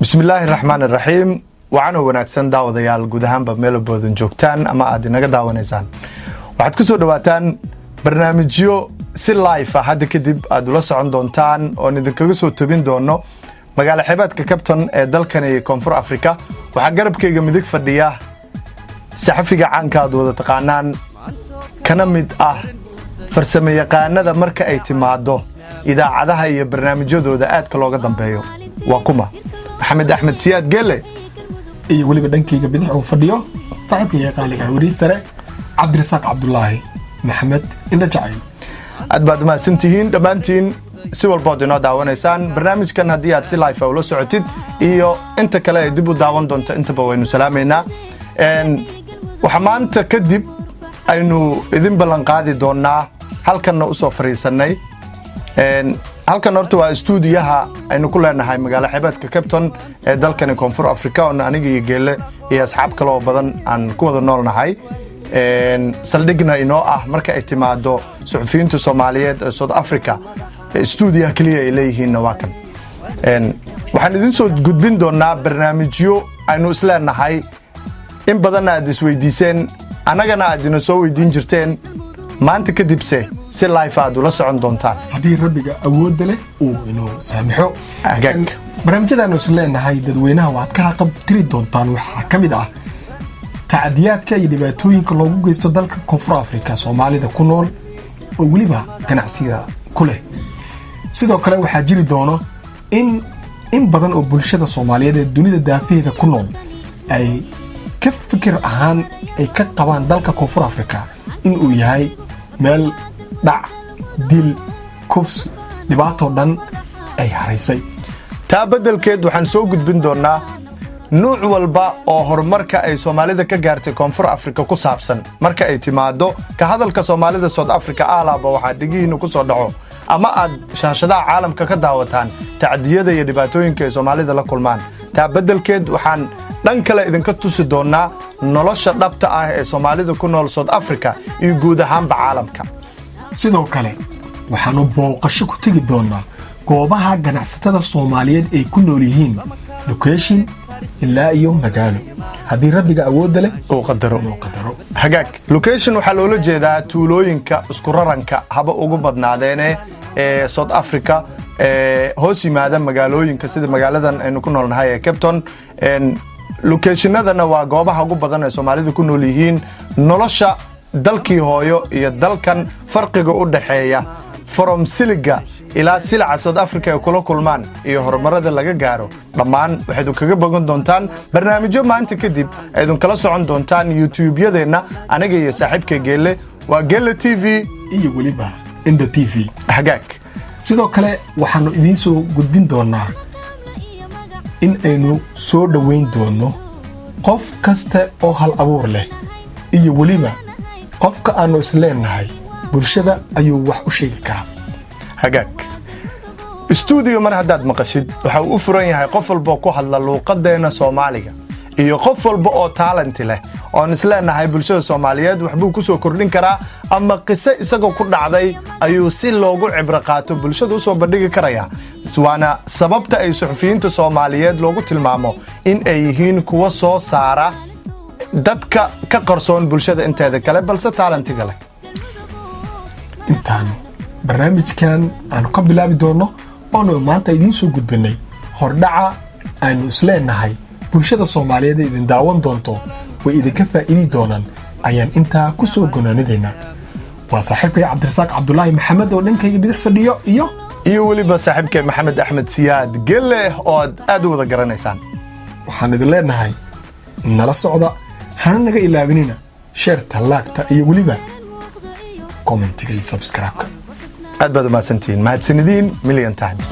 Bismillaahi raxmaan iraxiim. Wacanoo wanaagsan, daawadayaal, guud ahaanba meel boodan joogtaan ama aad inaga daawanaysaan. Waxaad ku soo dhowaataan barnaamijyo si live ah hadda kadib aad ula socon doontaan, oon idinkaga soo tobin doono magaalo xeebeedka Cape Town ee dalkani Koonfur Africa. Waxaa garabkayga midig fadhiya saxafiga caanka aad wada taqaanaan, kana mid ah farsamo yaqaanada marka ay timaado idaacadaha iyo barnaamijyadooda aadka looga dambeeyo. Waa kuma? Maxamed Axmed Siyaad Gele. Iyo weliba dhankayga bidix uu fadhiyo saaxiibkayga qaaliga, weriye sare Cabdirasaaq Cabdulaahi Maxamed Indha Jacayl. Aad baad mahadsantihiin dhammaantiin, si walbood inoo daawanaysaan barnaamijkan. Haddii aad si live ula socotid iyo inta kale ay dib u daawan doonto, intaba waynu salaamaynaa. Waxaa maanta kadib aynu idin ballan qaadi doonaa, halkanna usoo fadhiisannay. Halkan horta waa istuudiyaha aynu ku leenahay magaalo xeebeedka Cape Town ee dalkani Koonfur Africa, oona aniga iyo Geelle iyo asxaab kale oo badan aan ku wada noolnahay, saldhigna inoo ah marka ay timaado suxufiyiinta Soomaaliyeed ee South Africa. Stuudiyaha keliya ay leeyihiinna waa kan. Waxaan idin soo gudbin doonaa barnaamijyo aynu isleenahay in badanna aad isweydiiseen, annagana aad ina soo weydiin jirteen. Maanta kadibse si live aad ula socon doontaan. Haddii Rabbiga awoodda leh uu inoo saamixo. Hagaag. Barnaamijyadaanu is leenahay dadweynaha waad ka haqabtiri doontaan waxaa ka mid ah tacadiyaadka iyo dhibaatooyinka loogu geysto dalka Koonfur Afrika Soomaalida ku nool oo weliba ganacsiga ku leh. Sidoo kale waxaa jiri doono in badan oo bulshada Soomaaliyeed ee dunida daafaheeda ku nool ay ka fikir ahaan ay ka qabaan dalka Koonfur Afrika in uu yahay meel dhac, dil, kufsi, dhibaatoo dhan ay haraysay. Taa beddelkeed waxaan soo gudbin doonnaa nuuc walba oo horumarka ay Soomaalida ka gaartay Koonfur Afrika ku saabsan. Marka ay timaaddo ka hadalka Soomaalida South Africa, aalaaba waxaa dhegihiinna ku soo dhaco ama aad shaashadaha caalamka ka daawataan tacdiyada iyo dhibaatooyinka ay Soomaalida la kulmaan. Taa beddelkeed waxaan dhan kale idinka tusi doonnaa nolosha dhabta ah ee Soomaalida ku nool South Africa iyo guud ahaanba caalamka. Sidoo kale waxaannu booqasho ku tegi doonnaa goobaha ganacsatada Soomaaliyeed ay ku nool yihiin, location ilaa iyo magaalo, haddii Rabbiga awoodda leh uu qadaro. Loo qadaro. Hagaag. Location waxaa loola jeedaa tuulooyinka isku raranka haba ugu badnaadeene ee South Africa ee hoos yimaada magaalooyinka, sida magaaladan aynu ku noolnahay ee Cape Town. Locationadana waa goobaha ugu badan ee Soomaalidu ku nool yihiin. Nolosha dalkii hooyo iyo dalkan farqiga u dhaxeeya, from siliga ilaa silaca South Africa ay kula kulmaan iyo horumarada laga gaaro, dhammaan waxayd kaga bogan doontaan barnaamijyo maanta kadib aydun kala socon doontaan YouTube-yadeenna, aniga iyo saaxiibka Geelle. Waa Geelle TV iyo weliba Indha TV. Hagaag. Sidoo kale waxaannu idiin soo gudbin doonnaa in aynu soo dhoweyn doonno qof kasta oo hal abuur leh iyo weliba qofka aannu isleennahay bulshada ayuu wax u sheegi karaa. Hagaag. Stuudiyo mar haddaad maqashid, waxa uu u furan yahay qof walba ku hadla luuqadeenna Soomaaliga iyo qof walba oo talent leh oon isleenahay bulshada Soomaaliyeed waxbuu ku soo kordhin karaa, ama qiso isagoo ku dhacday ayuu si loogu cibro qaato bulshada u soo bandhigi karayaa. Waana sababta ay suxufiyiinta Soomaaliyeed loogu tilmaamo in ay yihiin kuwa soo saara dadka ka qarsoon bulshada inteeda kale, balse talentiga leh. Intaanu barnaamijkan aanu ka bilaabi doonno oonu maanta idiin soo gudbinay hordhaca aynu isleenahay bulshada Soomaaliyeed ee idin daawan doonto way idinka faa'iidi doonaan, ayaan intaa ku soo gonaanidaynaa. Waa saaxiibkay Cabdirasaaq Cabdulaahi Maxamed oo dhankayga bidix fadhiyo iyo iyo weliba saaxiibkay Maxamed Axmed Siyaad Gelle, oo aad aad u wada garanaysaan. Waxaan idin leenahay nala socda, hana naga ilaabinina shareta, liketa iyo weliba commentiga iyo subscribe-ka. Aad baad umahadsantihiin. Mahadsanidin million times.